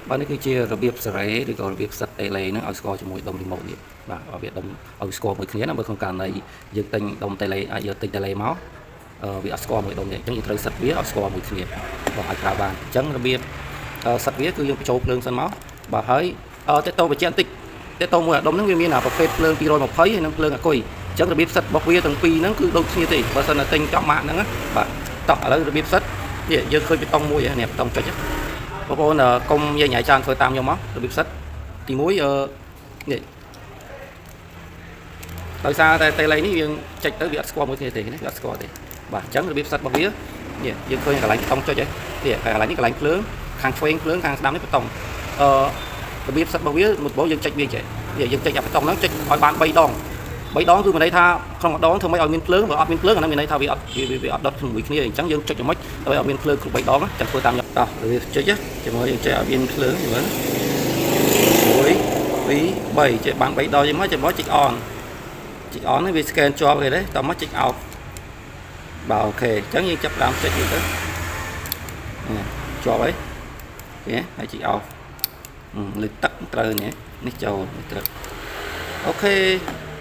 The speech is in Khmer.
បាទនេះគឺជារបៀបសេរីឬក៏របៀបសិតតេឡេហ្នឹងឲ្យស្គាល់ជាមួយដុំ remote នេះបាទឲ្យវាដុំឲ្យស្គាល់មួយគ្នាណាបើក្នុងករណីយើងទិញដុំតេឡេអាចយកទិញតេឡេមកអឺវាអត់ស្គាល់មួយដុំនេះអញ្ចឹងយើងត្រូវសិតវាឲ្យស្គាល់មួយគ្នាបាទឲ្យប្រើបានអញ្ចឹងរបៀបសិតវាគឺយើងបញ្ចូលភ្លើងសិនមកបាទហើយតេតតបញ្ជាក់បន្តិចតេតមួយអាដុំហ្នឹងវាមានអាប្រភេទភ្លើង220ហើយនិងភ្លើងអាគុយអញ្ចឹងរបៀបសិតរបស់វាទាំងពីរហ្នឹងគឺដូចគ្នាទេបើសិនតែទិញចំម៉ាកហ្នឹងណាបាទតោះឥឡូវរបៀបសិតនេះយើងឃើញប៊ូតុងមួយនេះប៊ូតុងចុច បងប្អូនកុំយាយញ៉ៃច្រើនធ្វើតាមខ្ញុំមករបៀបសិតទី1អឺនេះដោយសារតែតេឡេនេះយើងចុចទៅវាអត់ស្គាល់មួយគ្នាទេណាវាអត់ស្គាល់ទេបាទអញ្ចឹងរបៀបសិតរបស់វានេះយើងឃើញកន្លែងប៊ូតុងចុចហ៎នេះកន្លែងនេះកន្លែងភ្លើងខាងឆ្វេងភ្លើងខាងស្ដាំនេះប៊ូតុងអឺរបៀបសិតរបស់វាមុនបងយើងចុចវាចេះនេះយើងចុចអាប៊ូតុងហ្នឹងចុចឲ្យបាន3ដង3ដងគឺមានន័យថាក្នុងម្ដងធ្វើម៉េចឲ្យមានភ្លើងបើអត់មានភ្លើងអាហ្នឹងមានន័យថាវាអត់វាអត់ដុតជាមួយគ្នាអញ្ចឹងយើងចុចយ៉ាងម៉េចដើម្បីឲ្យមានភ្លើងគ្រប់3ដងចាំធ្វើតាមខ្ញុំតោះរបៀបចុចជាមួយយើងចុចឲ្យមានភ្លើងមើល1 2 3ចុចបាន3ដងមកចុចមកចុច on ចុច on នេះវា scan ជាប់គេទេតមកចុច off បាទ OK អញ្ចឹងយើងចាប់ដើមចុចវាទៅជាប់ហើយគេហើយចុច off លើទឹកត្រូវនេះនេះចូលនេះត្រូវ OK។